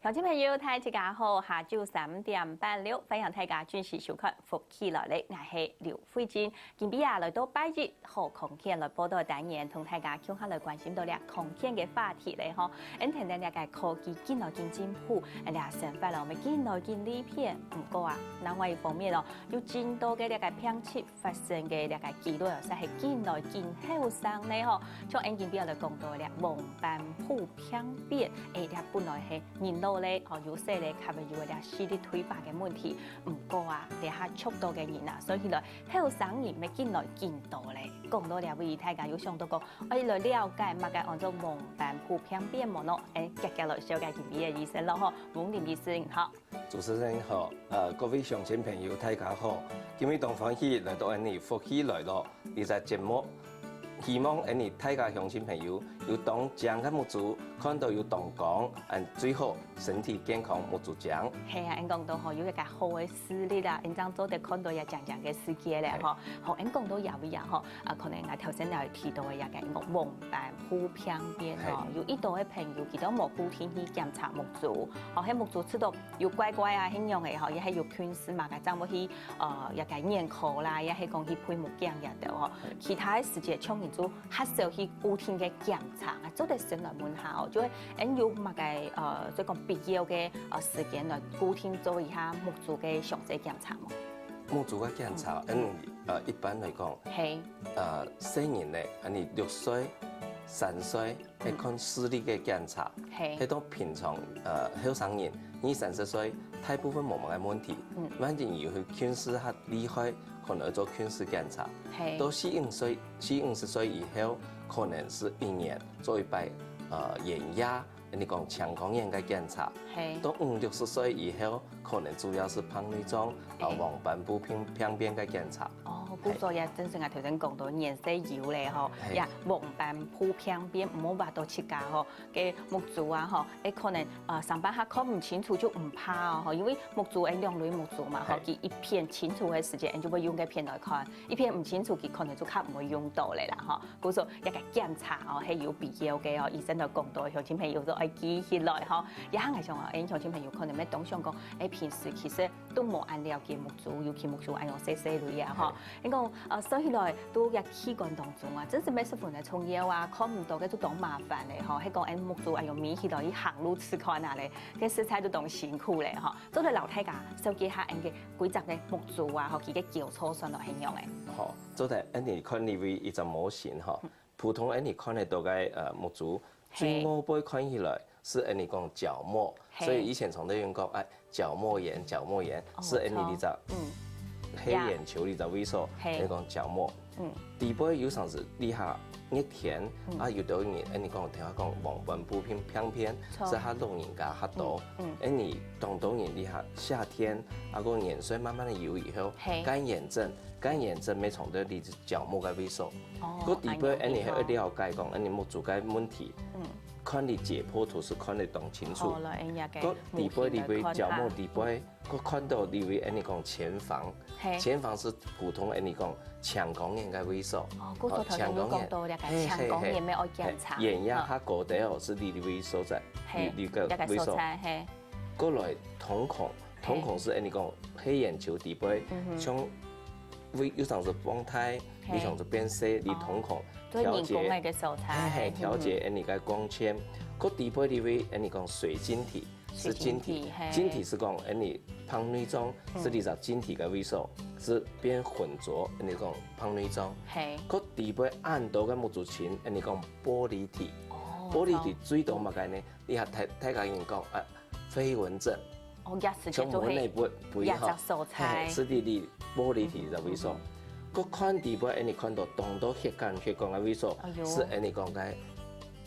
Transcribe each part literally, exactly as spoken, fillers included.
鄉親朋友，大家好，下晝三點半了，歡迎大家準時收看《福氣來了》，𠊎係劉慧珍。今晡日啊，來到拜一好康健來報到單元，同大家共下來關心到這康健个話題咧吼。恁天天這个科技緊來緊進步，這生活咯，乜緊來緊利便。毋過啊，另外一方面哦，有真多个這个病情 發生个這个機率哦，實係緊來緊後生呢吼。像𠊎今晡日來講到這黃斑部病變，誒，這本來係人老咧，吼，有勢咧，較會有這視力退化个問題。毋過啊，這下足多个人啊，所以來後生人乜緊來緊多咧。講到這位，大家有想到講，愛來了解麼个安到黃斑部病變無呢？誒，遽遽來紹介今晡日个醫生咯吼，翁林醫生，好。 主持人好，呃，各位鄉親朋友，大家好。今日當歡喜來到𠊎俚福氣來了這隻節目，希望𠊎俚大家鄉親朋友有當靚个目珠，看到有當光，恁最好身體健康目珠靚。係啊，恁講到吼，有一個好个視力啊，恁正做得看到這靚靚个世界咧吼。好，恁講到這位啊吼，啊，可能𠊎頭先也有提到个這個黃斑部病變吼，係。有一多个朋友佢都無固定去檢查目珠，吼，係目珠試著 有怪怪啊，恁樣个吼，也係有近視嘛，該正會去，呃，這個眼科啦，也係講去配目鏡這兜吼。其他个時節，像人就較少去固定个檢查，做得先來問下哦，就係，嗯，有麼个，呃，所以講必要个，呃，時間來固定做一下目珠个詳細檢查無？目珠个檢查，嗯，呃，一般來講，係。呃，細人咧，恁樣六歲、三歲， 係看視力个檢查，係。係到平常，呃，後生人，二三十歲，大部分無麼个問題。嗯。萬一有去近視較厲害，可能愛做近視檢查。係。到四五歲，四五十歲以後，可能係一年做一擺，呃，眼壓，你講青光眼个檢查。係。到五六十歲以後，可能主要係白內障，呃，係。黃斑部病，病變个檢查。哦，故所也正式啊，頭先講到年歲有咧吼，係。呀，黃斑部病變，毋好話到自家吼， 个目珠啊吼，誒，可能，呃，上班下看毋清楚就毋怕哦吼，因為目珠，誒，兩類目珠嘛吼，係。佢一片清楚个時節，就會用該片來看；一片毋清楚，佢可能就較毋會用到咧啦吼。故所，這個檢查哦，係有必要个哦，醫生都講到，鄉親朋友都愛記起來吼。也𠊎想哦，誒，鄉親朋友可能會當想講，誒，平時其實 都無恁了解目珠，尤其目珠恁樣細細粒啊吼。係。你講，呃，所以來，都這器官當中啊，真係乜十分个重要啊，看毋到个就當麻煩咧吼。係講，誒，目珠恁樣眯起來，去行路試看啊咧，該實在都當辛苦咧吼。做得摎大家紹介下，𠊎个幾隻个目珠啊，吼，佢个交錯算到係仰仔。好，做得，恁樣看這位一隻模型吼。 普通𠊎俚看得到个，呃，目珠，係。最外背看起來係𠊎俚講角膜，係。所以以前常常有人講，哎，角膜炎，角膜炎，哦，係𠊎俚這隻，著。嗯。黑眼球這隻位所，係。𠊎俚講角膜。嗯。底背有常時這下熱天，嗯。啊，有兜人𠊎俚講，聽講黃斑部病，病變，著。係較老人家較多。嗯，嗯。𠊎俚當多人這下夏天，啊，个眼水慢慢个有以後，係。乾眼症，乾眼症乜常在這角膜个位所。 哦，个底背，恁樣，恁樣係愛了解講，恁樣目珠个問題，嗯。看這解剖圖係看得當清楚。好了，恁樣个个底背，底背，角膜底背，嗯。个看到這位，恁樣講前房，係。前房係普通，恁樣講青光眼个位所。哦，故所頭先有講到這個青光眼乜愛檢查。係，係，係，係，係，眼壓較高个哦，係這位所在，係，這，這個位所。這個所在，係。過來瞳孔， 瞳孔係恁樣講，黑眼球底背，嗯哼。像會有常時放大，係。有常時變細，這瞳孔哦，調節，做人工个所在，係，係，嗯哼。調節恁樣个光線。个底背這位，恁樣講水晶體，係晶體。水晶體，係。晶體係講恁樣白內障，嗯。係這隻晶體个位所，係變渾濁，恁樣講白內障。係。个底背恁多个目珠青，恁樣講玻璃體。哦，玻璃體最多麼个呢？你看大，大家人講，啊，飛蚊症。 哦，也係像門个背，背吼，也隻所在。係，係這這玻璃體个位所。嗯哼。个看底背，恁樣看到當多血管，血管个位所，哎喲。係恁樣講个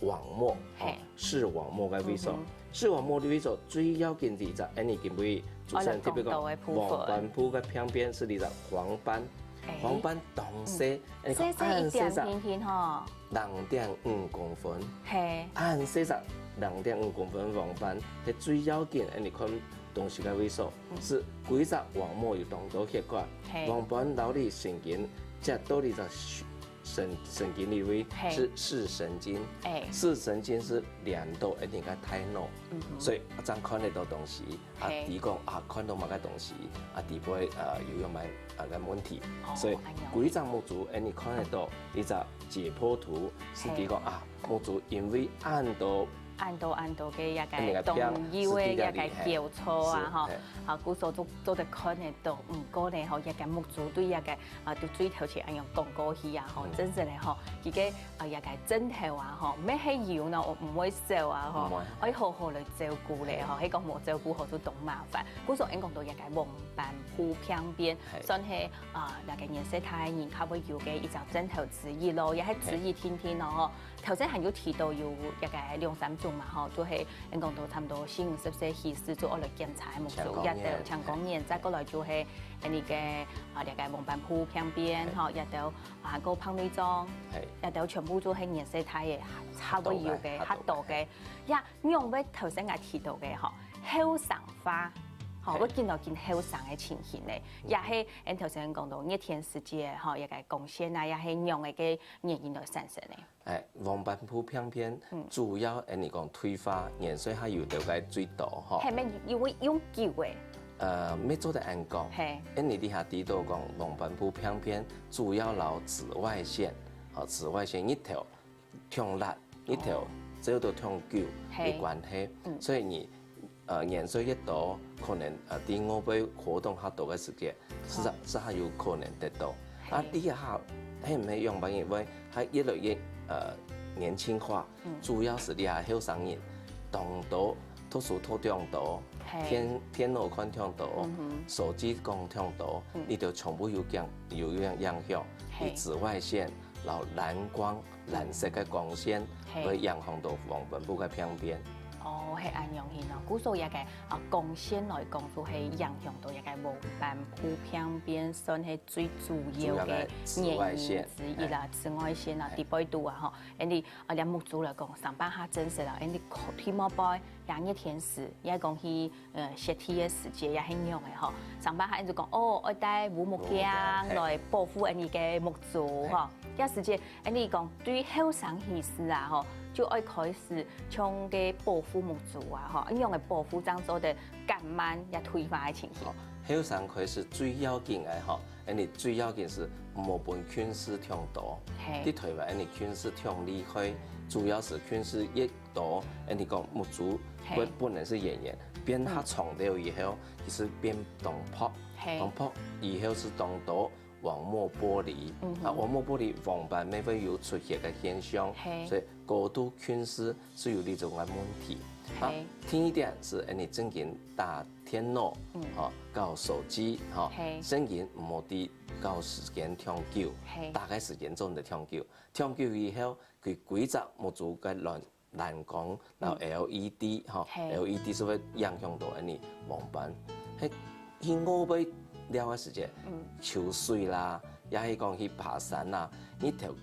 網膜，哦，係。視網膜个位所。嗯哼。視網膜个位所最要緊係一隻，恁樣今晡日主持人特別講，哦，講到个部分。黃斑部个病變係一隻黃斑，哎。黃斑當細，嗯。恁樣講，細細一點點點吼。恁細隻。 零點五公分。係。恁細隻，零點五公分黃斑，係最要緊，恁樣看東西个位所，嗯。係歸隻網膜有當多血管，係。黃斑摎你神經接到你隻血，神神经里位，係，是视神经，欸，视神经是连到一定个大脑，嗯哼，所以正看得到东西啊。係，知講啊，看到麼个东西啊，知會呃有樣麼啊个问题，哦，所以恁樣，歸隻目珠，欸，你看得到一隻解剖图，係，係，知講啊，目珠因为恁多恁多恁多个一个動搖个一个交错啊，吼，啊，故所做做得看得到，毋過呢，吼，一个目珠對一个啊，對最頭前恁樣講過去啊，吼，真實个吼，佢个啊，一个症頭啊，吼，毋係有呢，毋會少啊，吼，愛好好來照顧咧，吼，係講無照顧好就當麻煩。故所應講到一个黃斑部病變，算係啊，一个年歲大个人較會有个一隻症頭之一咯，也係之一定定咯，吼。 頭先還有提到有一个兩三種嘛，吼，就係應講到差毋多四五十歲開始就愛來檢查目珠，青光眼，也就青光眼，再過來就係恁呢个啊，這个黃斑部病變，吼，也就啊，還過白內障，也就全部就係年歲大个，較會有个，較多个。呀，仰會頭先𠊎提到个吼，後生化，吼，會見到見後生个情形咧，也係，嗯，頭先講到日天時節吼，一个光線啊，也係仰个个原因來產生个。 欸，黃斑部病變主要，欸，你講退化，年歲較有兜个最多吼。係，乜有會用久欸？呃，乜做得恁講。係，欸，你這下知道講黃斑部病變主要摎紫外線，吼，紫外線日頭忒烈，日頭照到忒久有關係，所以你 呃，年歲越多，可能呃，在外背活動較多个時節，係，係較有可能得到。啊，這下係毋係樣般，因為佢越來越呃年輕化，主要係這下後生人當多讀書讀忒多，電電腦看忒多，手機講忒多，你就全部有影有影影響，你紫外線，然後藍光 藍色个光線會影響到黃斑部个病變。哦，係恁樣形哦。故所這个啊光線來講，就係影響到這个黃斑部病變，算係最主要个原因之一啦。紫外線啊，底背肚啊吼，恁呢啊，連目珠來講，上半下真實啦，恁呢看，看無背，也日天時，也講去 呃，實體个世界也係仰个吼。上班還就講，哦，愛戴烏目鏡來保護恁呢个目珠吼。這世界，恁呢講對後生起始啊吼，就愛開始像个保護目珠啊吼，恁樣个保護正做得減慢這退化个情形。後生開始最要緊个吼，恁呢最要緊係毋好分近視忒多。係，在台灣恁呢近視忒厲害，主要係近視越 多，恁呢講目珠本本來係圓圓，變較長了以後，其實變當薄，當薄以後係當多網膜剝離，啊，網膜剝離黃斑乜會有出血个現象，所以高度近視係有這種个問題。啊，第二點係恁呢正經打電腦，哦，搞手機，吼，正經毋好在搞時間忒久，打个時間做毋得忒久，忒久以後，佢歸隻目珠个卵 藍光，然後LED吼，LED係會影響到恁呢黃斑。係去外背尞个時節，泅水啦，也係講去爬山啦，日頭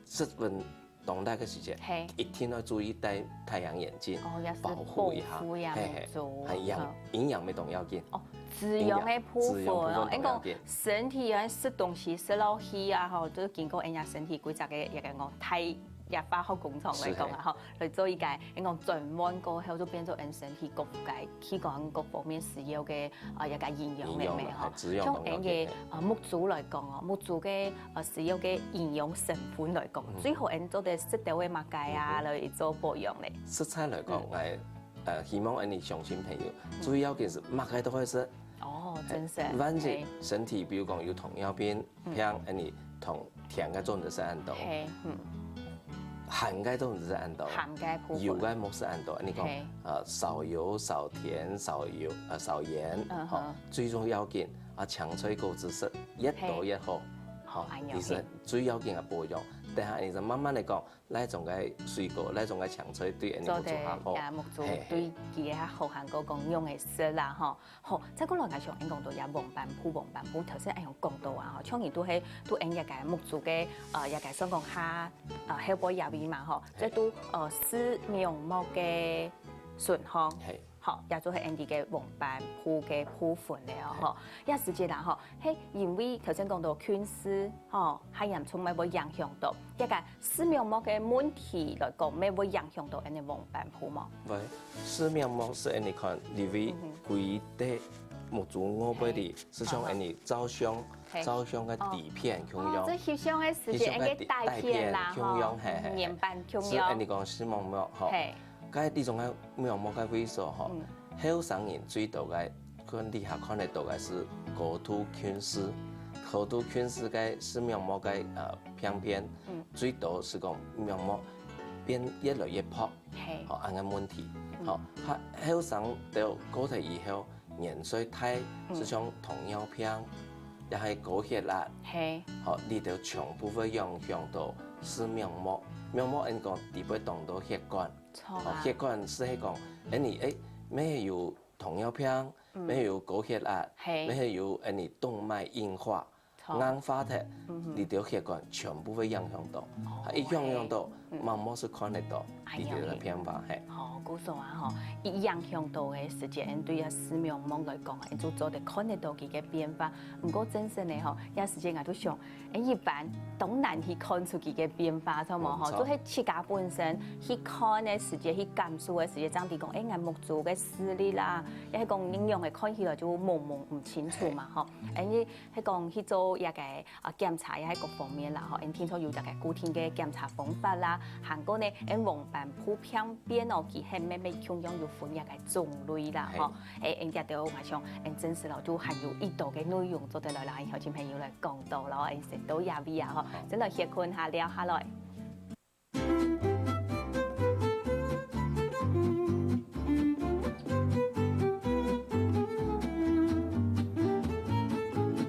直分當大个時節，一定愛注意戴太陽眼鏡，哦，也係保護一下，保護呀，係係，目珠，還營營養乜當要緊。哦，滋養个部分哦，營養部分當要緊。因為講身體啊，食東西食落去啊，吼，就經過人家身體規則个一个講代 這化學工廠來講啊，吼，來做一个，應講轉換過後，就變做𠊎身體各个器官各方面需要个啊，一个營養个咩吼。像𠊎个啊，目珠來講哦，目珠个啊，需要个營養成分來講，最好𠊎做得食到个麼个啊，來做保養咧。食材來講，𠊎呃希望𠊎个鄉親朋友，主要个係麼个都愛食。哦，真係。萬一身體，比如講有糖尿病， 像恁呢同甜个種類係恁多，鹹个種類係恁多，鹹个部分，油个莫係恁多。恁呢講，呃，少油、少甜、少油，呃，少鹽，吼，最重要緊啊，青菜果子食越多越好，吼，其實最要緊个保養。等下你就慢慢个講，哪種个水果，哪種个青菜對恁呢目珠較好，做得呀，目珠對佢个較好，還過講用个食啦，吼。 好，再過來𠊎想𠊎講到這黃斑部，黃斑部頭先𠊎有講到啊，吼，像你都係都𠊎个目珠个，呃，也个算講下，呃，後背這位嘛，吼，這都呃視網膜个損傷，係，好，也就係𫣆俚个黃斑部个部分了吼。這時節啦吼，係因為頭先講到近視吼，還嚴重乜會影響到，這个視網膜个問題來講，乜會影響到𫣆俚黃斑部無？會，視網膜係𫣆俚看，因為歸隻目珠外背裡，係像𫣆俚照相，照相个底片共樣，哦，這翕相个時節，翕相个底，𫣆个底片啦，底片共樣，吼，嘿嘿嘿，面板共樣，係𫣆俚講視網膜吼。係。 該這種个網膜个位所吼，後生人最多个，看這下看得到个係高度近視，高度近視个視網膜个呃病變，最多係講網膜變越來越薄，係，吼，恁个問題，吼，較後生到過忒以後，年歲大，係像糖尿病，也係高血壓，係，吼，這兜全部會影響到視網膜。網膜𫣆講底背當多血管， 著啊。血管係講，𫣆俚誒，乜有糖尿病，乜有高血壓，係，乜有𫣆俚動脈硬化，著，硬化忒，這兜血管全部會影響到，哦，一影響到，網膜係看得到，哎呀，這兜个變化，係。哦，故所啊吼，一影響到个時節，對啊視網膜來講，就做得看得到佢个變化。毋過真實个吼，這時節𠊎都想， 誒，一般當難去看出佢个變化，著無吼？就係自家本身去看个時節，去感受个時節，正知講，誒，𠊎目珠个視力啦，也係講恁樣个看起來就濛濛毋清楚嘛吼。誒，你係講去做一个啊檢查，也係各方面啦吼，𫣆聽說有一个固定个檢查方法啦，還過呢，𫣆黃斑部病變哦，佢係乜乜共樣有分一个種類啦吼。誒，𫣆這兜𠊎想，𫣆真實咯，就還有一多个內容做得來啦，邀請朋友來 講到咯，誒，先到這位啊吼，先來歇睏下，尞下來。